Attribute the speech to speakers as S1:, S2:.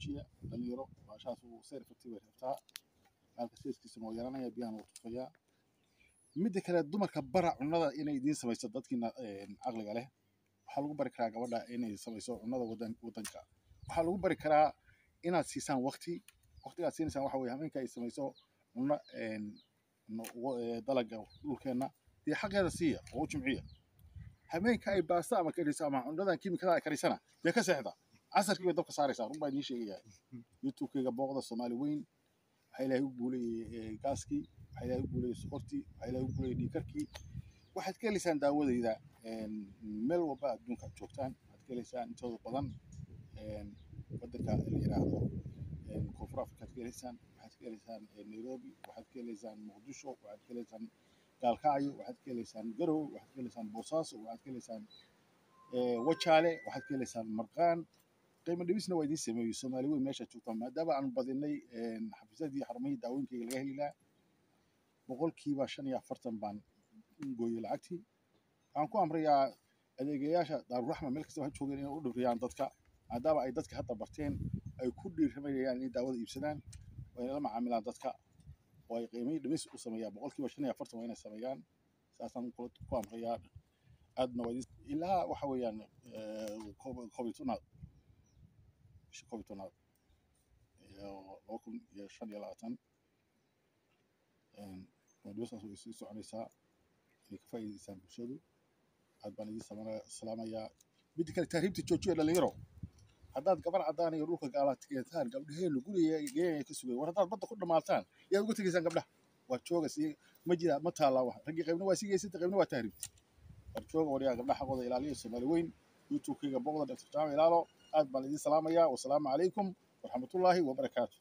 S1: Joojiya dhalinyaro, baashaas uu side effect bay rabtaa. Maalka sizekiisuna waa yaranaya, biyahana wuu tufayaa. Midda kale, dumarka bara cunnada inay idiin samayso. Dadkiina caqliga leh, waxaa lagu bari karaa gabadha inay samayso cunnada wadanka. Waxaa lagu bari karaa inaad siisaan waqti. Waqtigaad siinaysaan waxa weeye habeenka ay samayso cunno dalaga dhulkeenna, dee xaqeeda siiya oo u jimciya. Habeenka ay baasta ama kariso ama cunnadan kiimikada ay karisana, dee ka seexda, casarkii bay dabka saaraysaa. Run baa idiin sheegayaa. YouTube-kayga booqda, Soomaali Weyn. Waxaa Ilaahay u guuleeyey gaaskii, waxaa Ilaahay u guuleeyey sokortii, waxaa Ilaahay u guuleeyey dhiigkarkii. Waxaad ka helaysaan daawadayda meel walba adduunka aad joogtaan. Waxaad ka helaysaan intooda badan waddanka la yiraahdo Koonfur Africa aad ka helaysaan, waxaad ka helaysaan Nairobi, waxaad ka helaysaan Muqdisho, waxaad ka helaysaan Gaalkacyo, waxaad ka helaysaan Garowe, waxaad ka helaysaan Boosaaso, waxaad ka helaysaan Wajaale, waxaad ka helaysaan Marqaan. Qiimo dhimisna waa idiin sameeyey Soomaali Weyn meeshaad joogtaan, maadaama aan badinay xafiisyadii, xarumihii daawooyinkayga laga heli lahaa. 45% baan gooyey lacagtii. Waxaan ku amrayaa adeegayaasha Daaruraxma meel kastaba ha joogeen inay u dhibriyaan dadka, maadaama ay dadka hadda barteen, ay ku dhiiramayaan inay daawada iibsadaan. Waa inay la macaamilaan dadka oo ay qiimihii dhimis u sameeyaan. 45% waa inay sameeyaan, saasaan ku amrayaa. Aadna waa idin ilaa waxa weeyaan 11aad, bisha 11aad iyo 2025 qiimo dhimistaas way sii soconaysaa, inay ka faa'iidaystaan bulshadu. Aad baan idin salaamayaa. Midda kale, tahriibta joojiya dhalinyaro. Haddaad gabar caddaan iyo dhulka gaalaad keentaan, gabdhaheenu guriga geeyay ka sugay. War haddaad badda ku dhamaataan, yaad uga tegaysaan gabdhaha? Waa jooga si ma jira, ma taallaa wax. Raggii qaybna waa sii geysatay, qaybna waa tahriibtay. War jooga, waryaa, gabdhaha xaqooda ilaaliya. Soomaali Weyn, YouTube-kayga booqda, Dr. Jaamac Ilaalo. Aad baan idin salaamayaa. Wasalaamu calaykum waraxmatullaahi wabarakaatu.